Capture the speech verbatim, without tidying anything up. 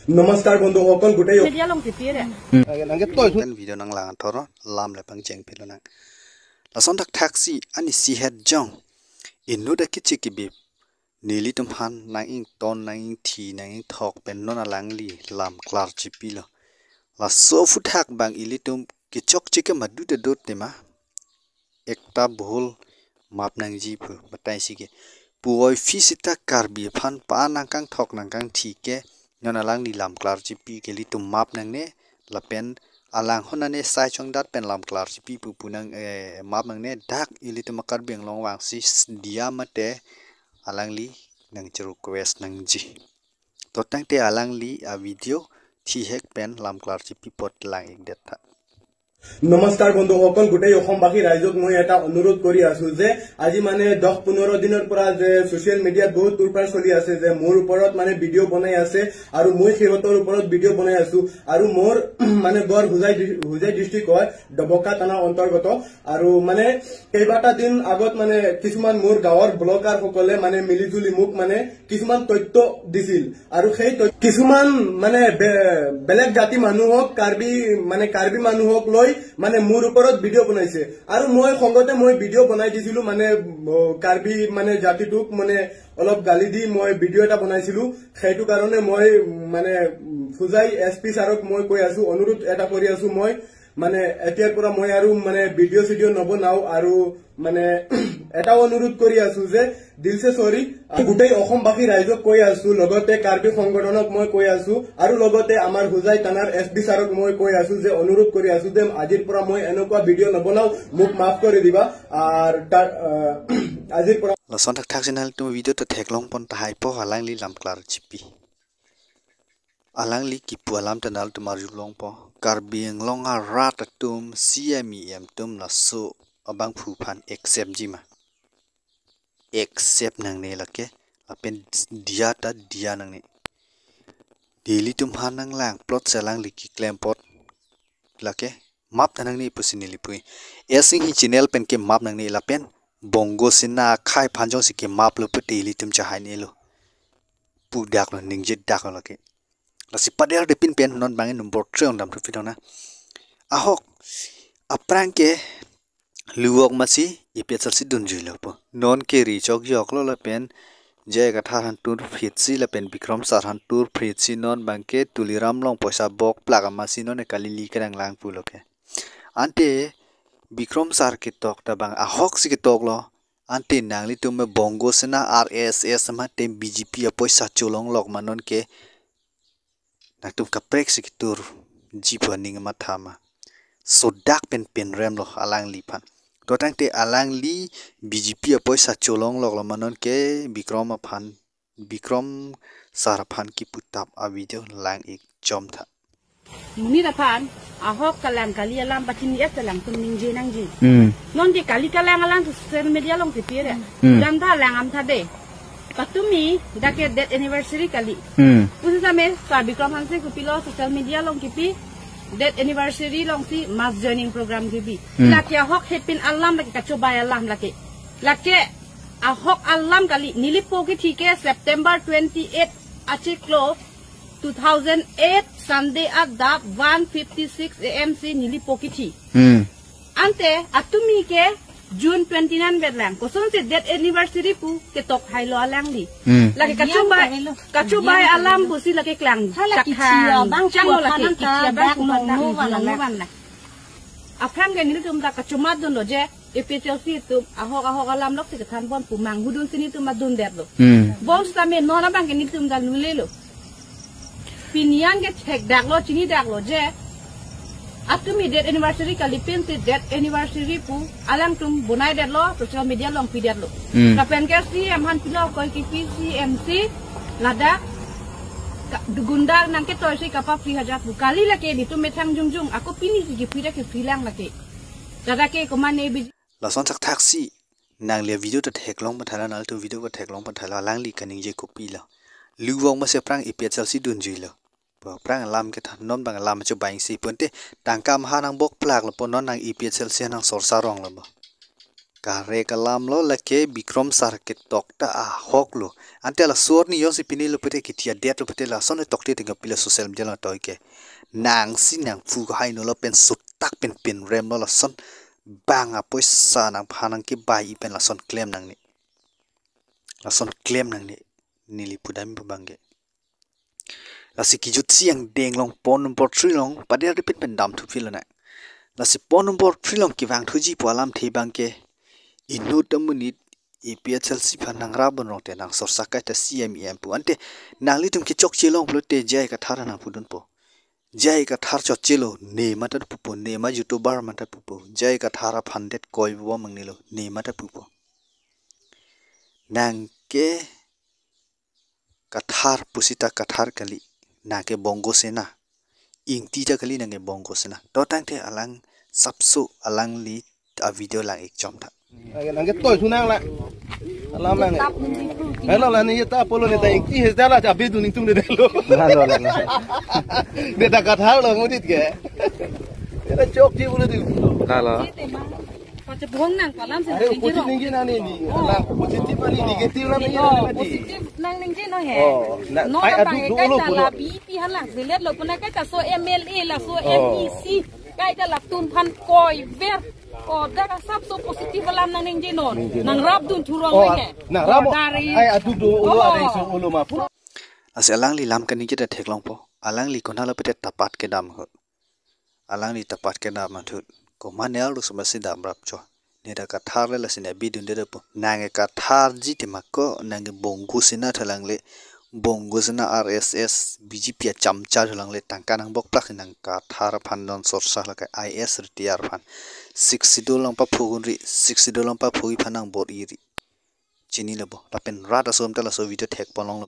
Namaskar bondhu hokol, gutei media along T P re. Nangke toi thu. Kan video nanglang thor lam le pangcheng pilo nang. Lason thakthak si ani sihet jong inut akechik kebip nelitum aphan nang ington, nang ingthi, nang ingthok pen non alangli lam klar chipilo. Laso aphuthak bang ilitum kechokche ke madu ta dot tema. Ekta bohol map nangji pu batai si ke. Puvoiphit seta Karbi aphan pa nangkangthok nangkangthi ke non alangli lam klar chipi ke ilitum map nangne, lapen alang hon ane sai chongdat pen lam klar chipi pu pu nang, eh, map nangne. Dak ilitum a-Karbi Anglong vangsi s-, diya mate alangli nangche-request nangji. To tangte alangli a-video thihek pen lam klar chipi apot lang-ikdet tha. নমস্কাৰ বন্ধুসকল, গোটেই অসমবাসী ৰাইজক মই এটা অনুৰোধ কৰি আছো যে আজি মানে দহ পোন্ধৰ দিনৰ পৰা যে ছ'চিয়েল মিডিয়াত বহুত তোলপাৰ চলি আছে যে মোৰ ওপৰত মানে ভিডিঅ' বনাই আছে আৰু মই সিহঁতৰ ওপৰত ভিডিঅ' বনাই আছো আৰু মোৰ মানে ঘৰ হোজাই ডি-, হোজাই ডিষ্ট্ৰিক্ট হয়, ডবকা থানা অন্তৰ্গত। আৰু মানে কেইবাটা দিন আগত মানে কিছুমান মোৰ গাঁৱৰ ব্লগাৰসকলে মানে মিলিজুলি মোক মানে কিছুমান তথ্য দিছিল আৰু সেই তথ্য কিছুমান মানে বে-, বেলেগ জাতি মানুহ হওক, কাৰ্বি মানে কাৰ্বি মানুহ হওক লৈ মানে মোৰ ওপৰত ভিডিঅ' বনাইছে আৰু মই খঙতে মই ভিডিঅ' বনাই দিছিলো মানে, অ, কাৰ্বি মানে জাতিটোক মানে অলপ গালি দি মই ভিডিঅ' এটা বনাইছিলো। সেইটো কাৰণে মই মানে হোজাই এছ পি ছাৰক মই কৈ আছো, অনুৰোধ এটা কৰি আছো মই মানে এতিয়াৰ পৰা মই আৰু মানে ভিডিঅ' চিডিঅ' নবনাও আৰু মানে এটাও অনুৰোধ কৰি আছো যে দিলছে চৰি গোটেই অসমবাসী ৰাইজক কৈ আছো, লগতে কাৰ্বি সংগঠনক মই কৈ আছো আৰু লগতে আমাৰ হোজাই থানাৰ এছ পি ছাৰক মই কৈ আছো যে অনুৰোধ কৰি আছো যে আজিৰ পৰা মই এনেকুৱা ভিডিঅ' নবনাও, মোক মাফ কৰি দিবা। আৰু তাৰ, আহ, আজিৰ পৰা Lason thakthak si nanglitum video ta theklong pon tahai po alangli lam klar chipi. Alangli kipu alam ta nanglitum arjulongpo. Karbi Anglong arat atum C M E M atum laso abangphu aphan accept ji ma? Accept nangne lake. Lapen diya ta diya nangne. Nelitum aphan nanglang plot si alangli keklem apot lake map ta nangne pusi neli pu. Esing hi channel pen ke map nangne lapen Bongo Sena akhai aphan jongsi ke map lo pute ilitum chahai ne lo. Pudak lo, ningjedak lo lake. Lasi pader de pin pen non bang number three ong dam thu pidong na. Ahok aphrang ke luvok masi A P H L C dunjui lo po. Non ke ri chok yok lo lapen J I Kathar aphan tur phit si lapen Bikrom sir aphan tur phit si non bang ke Tuliram along poisa bok plak amatsi non e kali li kedang lang pulo ke. Ante Bikrom sir ketok ta bang ahok si ketok lo. Ante nanglitum me Bongo Sena R S S mate B J P apoisa cholong lok ma non ke nangtum kaprek si ketur ji pu aning matha ma? Sodak pen pinrem lo alangli aphan. To tangte alangli B J P apoisa cholong lok lo ma non ke Bikrom aphan, Bikrom sir aphan kiputap a-video lang-ik chom tha. Monit aphan ahok kalang kali alam pachini es alangtum ningje nangji. Hmm. Non ke kali kalang alam tu social media along kepi re. Hmm. Dam tha lang am tha de. Patumi dak ke death anniversary kali. Hmm. Pusi same Sir Bikrom Hanse kopilo social media along kepi death anniversary alongsi mass joining program kepi. Hmm. Lake ahok hepin alam lake kachobai alam lake. Lake ahok alam kali, neli po kethi ke September twenty-eight achiklo two thousand eight Sunday adap one fifty-six A M si neli po kethi. Hmm. Ante atumi ke June twenty-nine vet lang. Kosonsi death anniversary pu ketok hailo alangli. Hmm. Lake kachobai, kachobai alam pusi lake klang. Hala kichi abang chang lo lake kichi abang dak no no van no van la. Aphrang ke nelitum ta kachomat dunlo je A P H L C atum ahok ahok alam loksi kethan pon pu manghudun si nelitum ta dundet lo. Hmm. Bonsitame non abang ke nelitum ta lule lo. Pini an ke thekdak lo, chinidak lo je atumi death anniversary kali pensi death anniversary pu alangtum bonaidet lo, social media along pidet lo. Hmm. Lapen ke C M aphan pilo koi kepi C M si ladak ka-, gunda nangketoi si kapa free hajar pu kali lake nelitum methang jongjong ako pini si kepi dak kepi lang lake. Dak ke komane bi- Lason thakthak si nangli video ta theklong pon tha la, nangtum video ta theklong pon tha la, alangli kaningje kopilo. Luvok masi aphrang A P H L C dunjui lo. Aphrang alam kethan non bang alam chobai si pon te tangka maha nang bok plak lo po, non nang A P H L C nang sorsa rong lo po. Kare kalam lo lake Bikram sir ketok ta ahok lo. Ante la sur ni yonsi pini lo pute kiti adet lo pute lason e tokte tinggal pila social media lo toi ke. Nangsi nangphu hai no lo pen sutak pen pen rem lo lason bang apoisa nangphan nangkebai pen lason klem nangne. Lason klem nangne neli pudam pu bangke. Lasi kijutsi angdeng along pon number three along pader dipin pen dam thupi lo na. Lasi pon number three along kevang thuji pu alamthe bangke inut amonit A P H L C aphan nangrap bon rong te nang sorsa kaita C M E M pu ante nanglitum kechokche long pulote J I Kathar nangpudunpo. J I Kathar chokche lo ne mata pupo, ne ma YouTuber mata pupo. J I Kathar aphan det koi bo mangne lo ne mata pupo. Nangke Kathar pusita Kathar kali, nangke Bongo Sena. Ingti ta kali nangke Bongo Sena. To tangte alang sapso alangli a video lang ik chom tha. Nangke, nangke toi thu nang la. Alam nang. Hello la ni ta polo ni ta ingti hes dala ta be du ning tung de lo. La lo la la. De ta Kathar lo mudit ke. Ita chokche bulu di. La lo. Pache bohong nang palam se. Are nang positive jero. Ningje nang ni. Oh. Alang positive ani negative nang ni. Oh, nang ni. Positive nang ningje no he. Oh, na, no ai, abang adu, adu, kaita adu, la adu. B P hala, belet lo puna kaita so M L A la so, oh, M E C. Kaita latum aphan koi ver. Oh, dak asapso positive alam nang ningje non. Ningje non. Nangrap dun thurong. Oh, he. Nangrap. Oh, dari. Ai adu do ulo, oh, are so ulo ma pu. Lasi alangli lam kaningje ta theklongpo. Alangli konat lo pute tapat kedam ho. Alangli tapat kedam athut. Komat ne arlo sumasi damrap cho. Ne ta Kathar le lasi ne bidun de po. Nangke Kathar ji te ma ko, nangke Bongo Sena thalang le. Bongo Sena R S S, B J P achamcha thalang le. Tangka nangbok plak nang Kathar aphan non sorsa lake I S retire aphan. Sixth Schedule along paphugun ri, Sixth Schedule along paphugi aphan nang bor iri. Chini le bo. Lapen rat asom ta laso video thek ponlong lo.